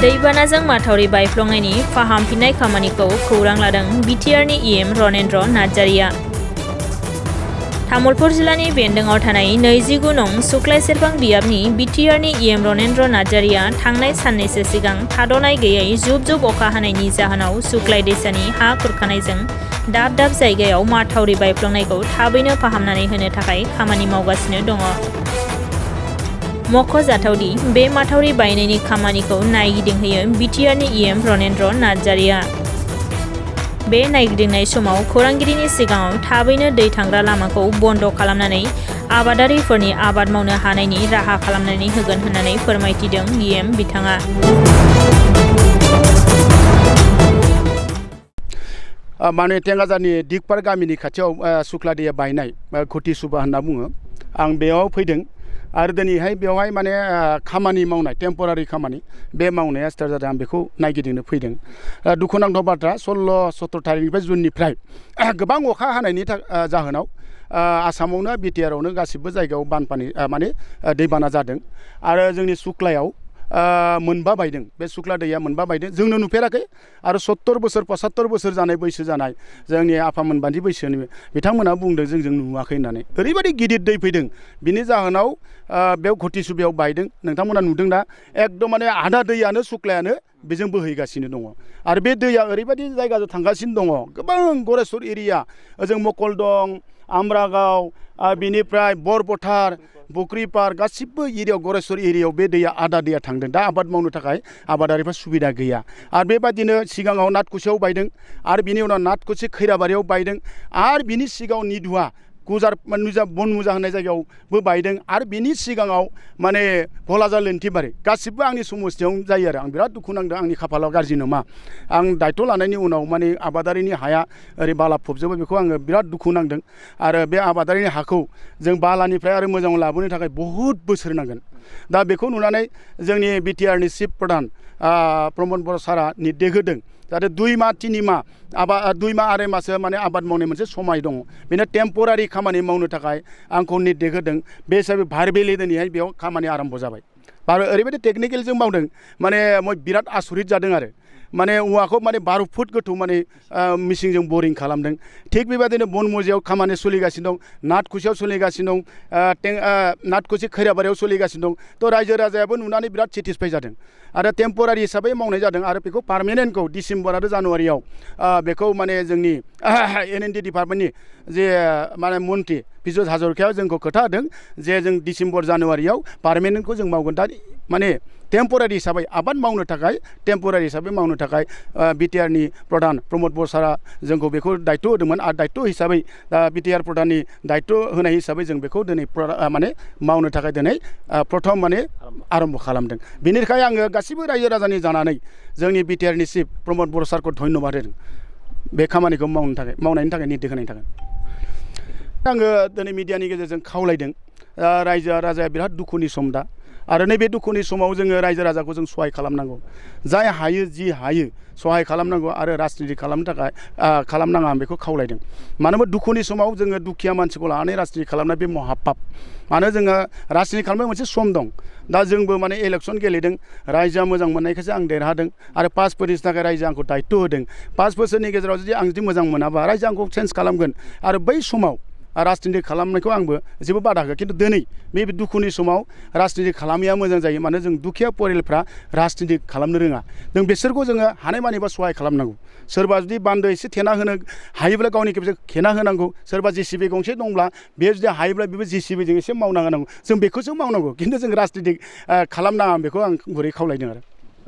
दैबानाजों माथावरि बायफ्लंनायनि फाहामफिननाय खामानिखौ खौरां लादों बिटिआरनि इएम रनेन्द्र नार्जारिया। तामुलपुर जिल्लानि बेन्दोंआव थानाय 29 नं सुक्लाय सेरफां बियाबनि बिटिआरनि इएम रनेन्द्र नार्जारिया थांनाय साननैसो सिगां थाद'नाय गैयै जुब जुब अखा हानायनि जाहोनाव सुक्लाय दैसानि हा खुरखानायजों दाब दाब जायगायाव माथावरि बायफ्लंनायखौ थाबैनो फाहामनानै होनो थाखाय खामानि मावगासिनो दङ। मख'जाथावदि बे माथावरि बायनायनि खामानिखौ नायगिदिंहोयो बिटिआरनि इएम रनेन्द्र नार्जारिया। बे नायगिदिंनाय समाव खौरांगिरिनि सिगाङाव थाबैनो दै थांग्रा लामाखौ बन्द' खालामनानै आबादारिफोरनि आबाद मावनो हानायनि राहा खालामनानै होगोन होननानै फोरमायथिदों इएम बिथाङा। माने टेंगाजारनि दिगपार गामिनि खाथियाव सुक्ला दैया बायनाय घटि सुबा होनना बुङो। आं बेयाव फैदों आरो दिनैहाय बेवहाय माने खामानि मावनाय टेम्परारि खामानि बे मावनाया स्टार्ट जादों। आं बेखौ नायगिदिंनो फैदों। दुखुनांथाव बाथ्रा 16-17 थारिखनिफ्राय जुननिफ्राय गोबां अखा हानायनि जाहोनाव आसामावनो बिटिआरावनो गासिबो जायगायाव बानपानी माने दैबाना जादों आरो जोंनि सुक्लायाव मोनबा बायदों। बे सुक्ला दैया मोनबा बायदों। जोंनो नुफेराखै आरो 70 बोसोर 75 बोसोर जानाय बैसो जानाय जोंनि आफामोनबादि बैसोनि बिथांमोना बुंदों जों नुवाखै होननानै। ओरैबायदि गिदिर दै फैदों बिनि जाहोनाव बेयाव घटि सुबायाव बायदों। नोंथांमोना नुदों ना एकदम माने आधा दैयानो सुक्लायानो बेजों बोहैगासिनो दङ आरो बे दैया ओरैबायदि जायगाजों थांगासिनो दङ। गोबां गरेस्वर एरिया ओजों मकल दं, आमरागाव, बिनिफ्राय बरपथार, बुख्रिपार गासिबो एरियायाव गरेस्वर एरियायाव बे दैया आधा दैया थांदों। दा आबाद मावनो थाखाय आबादारिफ्रा सुबिदा गैया आरो बेबादिनो सिगाङाव नाथकुसियाव बायदों आरो बिनि उनाव नाथकुसि खैराबारियाव बायदों आरो बिनि सिगाङाव निधुवा गुजार बन मुजा होननाय जायगायावबो बायदों आरो बिनि सिगाङाव माने भलाजार लेन्थिबारि गासिबो आंनि समस्थियावनो जायो आरो आं बिराद दुखु नांदों। आंनि खाफालाव गाज्रि नङा। आं दायथ' लानायनि उनाव माने आबादारिनि हाया ओरै बाला फबजोबो बेखौ आङो बिराद दुखु नांदों आरो बे आबादारिनि हाखौ जों बालानिफ्राय आरो मोजाङाव लाबोनो थाखाय बहुद बोसोर नांगोन। दा बेखौ नुनानै जोंनि बिटिआरनि चिफ प्रधान प्रमद बर' सारा निर्देश होदों जाहाथे 2 माह 3 माह आबाद 2 माह 2.5 मासो माने आबाद मावनाय मोनसे समाय दङ। बेनो टेम्परारि खामानि मावनो थाखाय आंखौ निर्देश होदों। बे हिसाबै भारबेलि दिनैहाय बेयाव खामानि आरम्भ जाबाय। आरो ओरैबायदि टेकनिकेलजों मावदों माने बिराद आसरित जादों आरो माने औवाखौ माने 12 फुट गोथौ माने मिसिनजों बरिं खालामदों। थिग बेबायदिनो बन मुजियाव खामानि सोलिगासिनो दं, नाथकुसियाव सोलिगासिनो दं, नाथकुसि खैराबारियाव सोलिगासिनो दं। थ' रायजो राजायाबो नुनानै बिराद सेटिसफाइ जादों आरो टेम्परारि हिसाबै मावनाय जादों आरो बेखौ पार्मानेन्टखौ डिसेम्बर आरो जानुवारियाव बेखौ माने जोंनि एन.एन.डि. डिपार्टमेन्टनि जे माने मन्त्रि बिजय हाजरिकाया जोंखौ खोथा होदों जे जों डिसेम्बर जानुवारियाव पार्मानेन्टखौ जों मावगोन। दा माने टेम्परारि हिसाबै आबाद मावनो थाखाय टेम्परारि हिसाबै मावनो थाखाय बिटिआरनि प्रधान प्रमद बर' सारा जोंखौ बेखौ दायथ' होदोंमोन आरो दायथ' हिसाबै दा बिटिआर प्रधाननि दायथ' होनाय हिसाबै जों बेखौ दिनै माने मावनो थाखाय दिनै प्रथम माने आरम्भ खालामदों। बेनिखाय आङो गासिबो रायजो राजानि जानानै जोंनि बिटिआरनि चिफ प्रमद बर' सारखौ धन्यबाद होदों बे खामानिखौ मावनायनि थाखाय निर्देश होनायनि थाखाय। आङो दिनै मिडियानि गेजेरजों खावलायदों रायजो राजाया बिराद दुखुनि सम दा आरो नैबे दुखुनि समाव जोङो रायजो राजाखौ जों सहाय खालामनांगौ। जाय हायो जि हायो सहाय खालामनांगौ आरो राजनिति खालामनो थाखाय खालामनाङा आं बेखौ खावलायदों। मानो होनबा दुखुनि समाव जोङो दुखिया मानसिखौ लानानै राजनिति खालामनाय बे महापाप। मानो जोङो राजनिति खालामनाय मोनसे सम दं। दा जोंबो माने इलेक्सन गेलेदों, रायजोआ मोजां मोननायखायसो आं देरहादों आरो 5 बोसोरनि थाखाय रायजोआ आंखौ दायथ' होदों। 5 बोसोरनि गेजेराव जुदि आं मोजां मोनाबा रायजोआ आंखौ चेन्ज खालामगोन आरो बै समाव राजनिति खालामनायखौ आंबो जेबो बादा होआ। खिन्थु दिनै बे दुखुनि समाव राजनिति खालामैया मोजां जायो। मानो जों दुखिया परियालफ्रा राजनिति खालामनो रोङा। जों बिसोरखौ जोङो हानायमानिबा सहाय खालामनांगौ। सोरबा जुदि बान्दो एसे थेना होनो हायोब्ला गावनि खेबसे थेना होनांगौ। सोरबा जेसिबि गंसे दंब्ला बे जुदि हायोब्ला बेबो जेसिबिजों एसे मावना होनांगौ। जों बेखौसो मावनांगौ। खिन्थु जों राजनिति खालामनाङा बेखौ आं गुरै खावलायदों आरो।